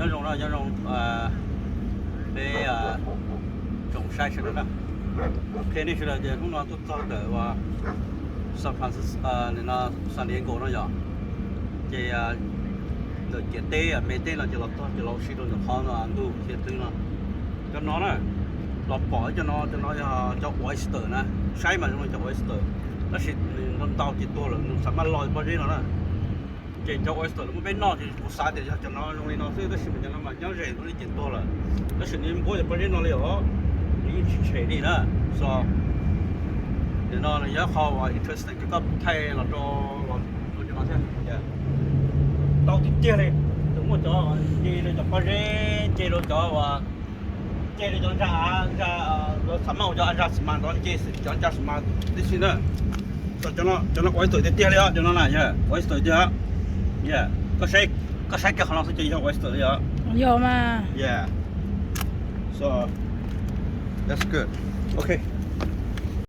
Nyob zoo no, nyob zoo peb tsoom saib sawv daws na. Ok, nej sawv daws ces hnub no tuaj txog ntawm uas San Francisco, San Diego no yog, ces ntawm ciam teb me teb no ces los txog ces los ua si rau ntawm qhov no ntug thiab twb no. Cov no na, los pom cov no, cov no yog cov oyster na, saib mas zoo li cov oyster, tab sis nws ntau ntau ces tuag lawm, nws xav maj lo pob zeb no na. Ces cov oyster lawv muab peb noj ces kuv xav tias yog cov no zoo li no xwb, tab sis mas cov no mas nyob ze ntawm no ces tuag lawm, tab sis nws npuab cov pob zeb no li os, nws yeej tsis tshem li na. So nim no nws yog qhov uas interesting kws koj thaij los rau los rau cov no thiab. Ntau tiag tiag li, tseem muaj cov nce rau cov pob zeb, nce rau cov uas nce rau cov ntsa, ntsa, lawv xav maj ua cov ntsa xi mas ntawd nce cov ntsa xi mas tib si na. Cov no oyster tiag tiag li os, cov no na yog oyster tiag. Koj saib kiag qhov no xwb ces yog oyster li os. Yog mas. Yeah. So that's good. Ok.